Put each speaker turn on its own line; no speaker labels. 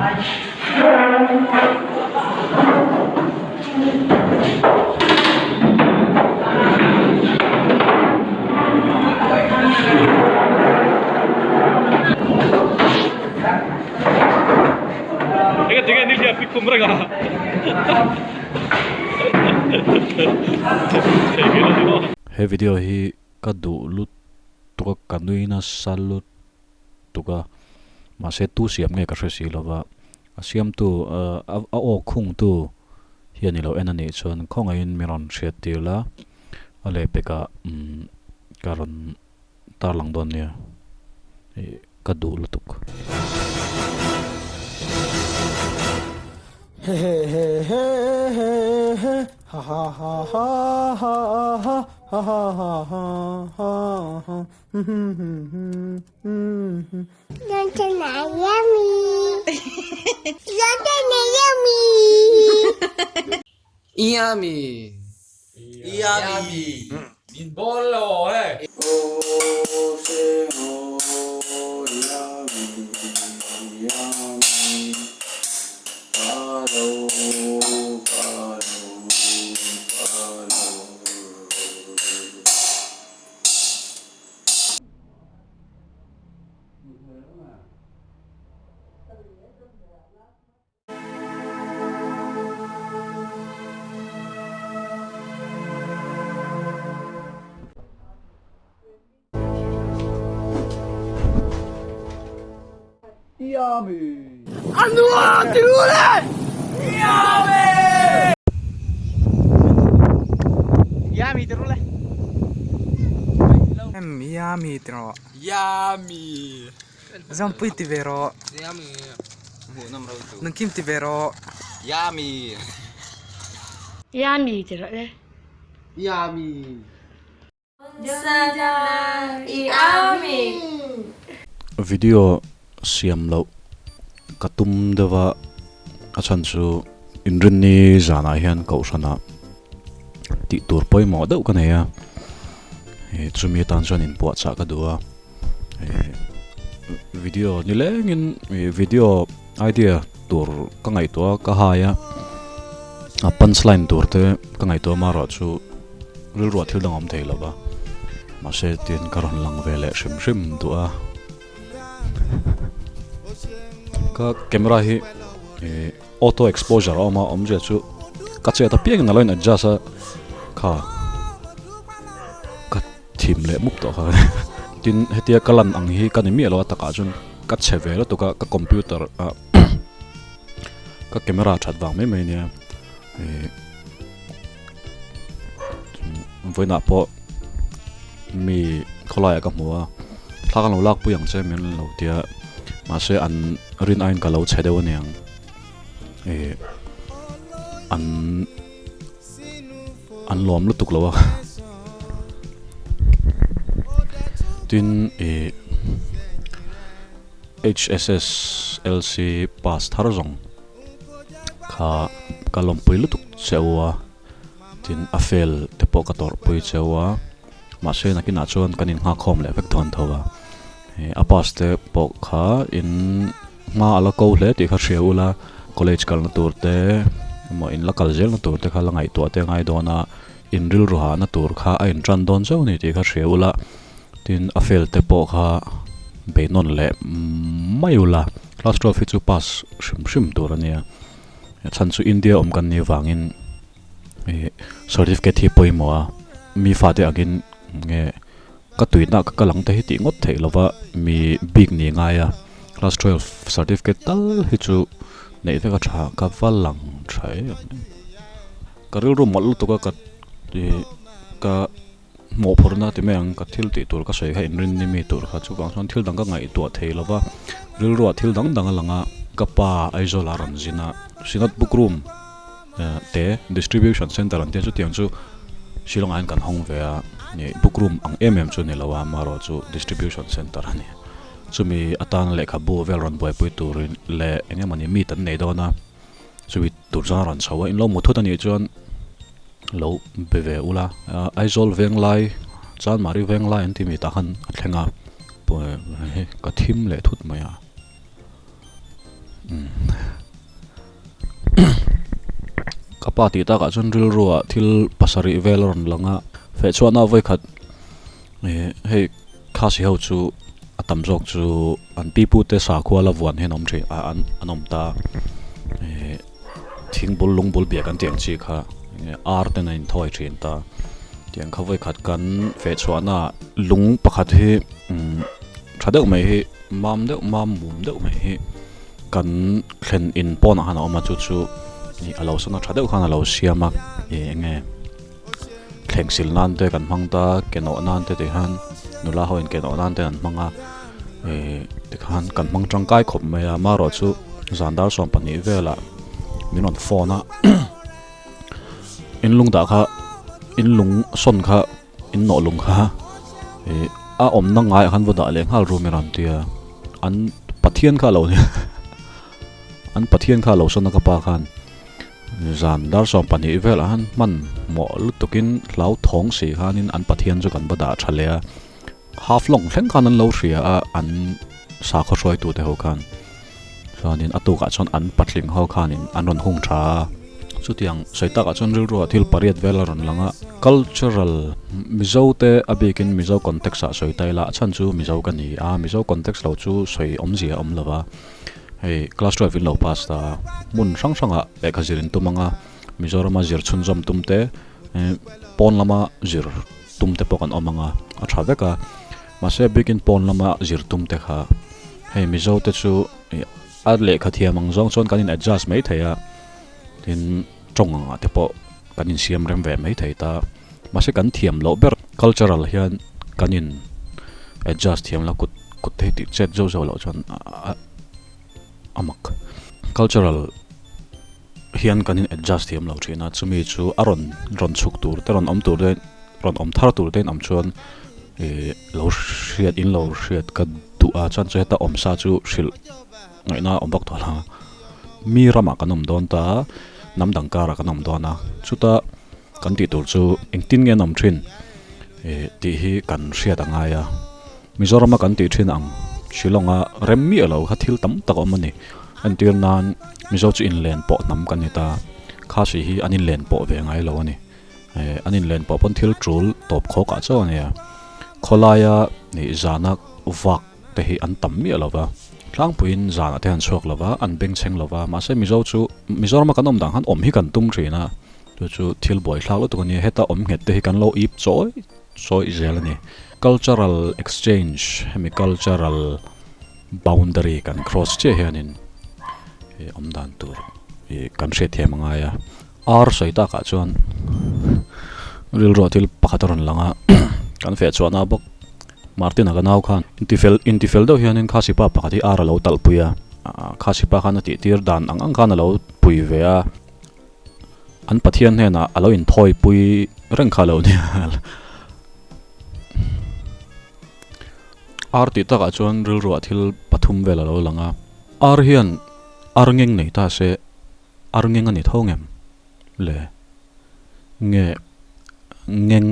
He video hi ka duh lutuk a ka nui nasa lutuk a mahse tu siam nge ka hre si lova a siamtu a aw khungtu hian ilo en anih chuan khawngaihin min rawn hriat tir la a lehpekah ka rawn tarlang dawn nia ih ka duh lutuk.
Yummy. Yummy. Min ball lo he.
Yummy ti rawh.
Yummy.
Zampui ti ve rawh.
Yummy.
Nangkim ti ve rawh.
Yummy.
Yummy ti rawh le.
Yummy.
Video siam loh ka tum deuh a, a chhan chu inrinni zanah hian kohhranah tih tur pawimawh deuh ka nei a, chumi atan chuan inpuahchah ka duh a. Video ni lengin video idea tur ka ngaihtuah a ka hai a a punch line tur te ka ngaihtuah ama erawh chu rilruah thil dang a awm thei lo va mahse tin ka rawn lang ve leh hrim hrim duh a ka camera hi ih auto exposure a awm a awmzia chu ka chet apiangin a lo in adjust a kha ka. Thim leh mup tawh kha tin hetia ka lan ang hi ka ni miah lo a takah chuan ka chhe ve lutuk a ka computer ah ka camera that vang mai mai ania ih vawiinah pawh mi khawlaiah ka hmu a thla ka lo lak pui ang che min lo tia mahse an rin aiin ka lo chhe deuh aniang ih an. An lawm lutuk lo a tin ih H_S_S_L_C pass thar zawng kha ka lawmpui lutuk cheu a tin a fail te pawh ka tawrhpui cheu a mahse nakinah chuan kan innghakkhawm leh vek dawn tho a a pass te pawh kha in. Hma a la ko hle tih kha hria ula, college kalna tur te emaw in la kal zelna tur te kha la ngaihtuah te a ngai dawn a, in rilru hahna tur kha a intan dawn zauh a ni tih kha hria ula, tin a fail te pawh kha beihnawn leh mai ula, class 12 hi chu pass hrim hrim tur a nia, chhan chu India awm kan nih vangin ih certificate hi pawimawh a, mi fate angin nge. Ka tuina ka kal ang te hi tih ngawt theih lova mi bik ni ngai a, class 12 certificate tal hi chu neih vek a tha ka va lang tha em em. Ka rilru mawlh lutuk a ka ih ka mawhphurhna ti mai ang ka thil tih tur ka sawi kha inrinni mi tur kha chuvang chuan thil dang ka ngaihtuah thei lova rilruah thil dang dang a lang a, ka pa Aizawl ah rawn zin a Synod book room te distribution center an tia chutiang chu Shillong ah hian kan hawng ve a ih book room ang em em chu ni lo a amaherawh chu distribution center a ni chumi atan lehkhabu vel rawn buaipui turin leh eng emawni meet an nei dawn a chumi tur chuan a rawn chho a in lo hmu thut a nih chuan lo be ve ula Aizawl Venglai Chanmari Venglai an tih mi tah khan a thleng a ka thim leh thut mai a. pa tih takah chuan rilruah thil pasarih vel a rawn lang a, feh chhuahna vawikhat ih hei khasi ho chu a tam zawk chu an pipu te sakhua la vuan hian awm thin a an an awm ta ih thing bul lung bul biak an tih ang chi kha ar ten an inthawi thin ta tiang kha vawikhat kan feh chhuahna lung pakhat hi umm tha deuh mai hi mam deuh mam mum deuh mai hi kan thlen in pawnah khan a awm a chu chu ih a lo sawn a tha deuh khan a lo siam a ih eng nge thleng sil nan te kan hmang ta ke nawh nan te ti khan nula ho in ke nawh nan te an hmang a ih tikhan kan hmang tangkai khawp mai a amaherawh chu zan dar 12 velah min rawn phone a in lung dah kha in lung sawn kha in nawh lung kha ih a awmna ngaiah khan va dah leh nghal rum i rawn tia an pathian kha a lo nia an pathian kha a lo sawn a ka pa khan zan dar 12 velah khan hman hmawh lutukin hlauthawng si khanin an pathian chu kan va dah tha leh a half long thleng khan an lo hria a an sakhaw hruaitu te ho khan chuanin a tukah chuan an patling ho khanin an rawn hung tha a chutiang sawi takah chuan rilruah thil pariat vel a rawn lang a cultural Mizo te a bikin Mizo context ah sawi ta ila a chhan chu Mizo ka ni a Mizo context lo chu sawi awmzia a awm lova hei class 12 in lo pass ta a hmun hrang hrangah lehkha zir in tum anga Mizorama zir chhunzawm tum te pawn lama zir tum te pawh kan awm anga a tha vek a mahse a bikin pawn lama zir tum te kha hei Mizo te chu a lehkha thiam ang zawng chuan kan in adjust mai thei a tin tawng angah te pawh kan insiam rem ve mai thei ta mahse kan thiam loh ber cultural hian kan in adjust thiam lo kut kut thei tih chet zauh zauh loh chuan a mak cultural hian kan in adjust thiam lo thin a chumi chu a rawn rawn chhuk tur te rawn awm tur te rawn awm thar tur te in awm chuan ih lo hriat in lo hriat ka duh a chuan chu heta awm sa chu hrilh ngaihna a awm bawk tawh lo mi ramah kan awm dawn ta hnam dang karah kan awm dawn a chuta kan tih tur chu engtin nge an awm thin ih tih hi kan hriat a ngai a. Mizorama kan tih thin ang Shillong-a rem miah lo kha thil tam tak a awm a ni. Entir nan Mizo chu inlen pawh hnam kan ni ta. Khasi hi an inlen pawh ve ngai lo a ni. Eh an inlen pawh pawn thil tul tawp khawk ah chauh a nia. Khawlaia nih zana vak te hi an tam miah lo va. Tlangpuiin zanah te an chhuak lo va, an bengchheng lo va. Mahse Mizo chu Mizorama kan awm dan khan awm hi kan tum thin a. Chu chu thil buaithlak lutuk a nia. Heta awm nghet te hi kan lo ip chawi. Sawi zel a ni. Cultural exchange, hemi cultural boundary kan cross chiah hianin ih awm dan tur ih kan hriatthiam a ngai a. Ar sawi takah chuan rilruah thil pakhat a rawn lang a, kan feh chhuahna bawk Martin-a ka nau khan intifel intifel deuh hianin Khasipa pakhat hi ar a lo talhpui a, Khasipa khan a tihtir dan ang ang khan a lo pui ve a. An Pathian hnenah a lo inthawipui reng kha lo nia. Ar tih takah chuan rilruah thil pathum vel a lo lang a. Ar hian ar ngeng nei ta se ar ngeng a ni tho ngem le? Nge ngeng?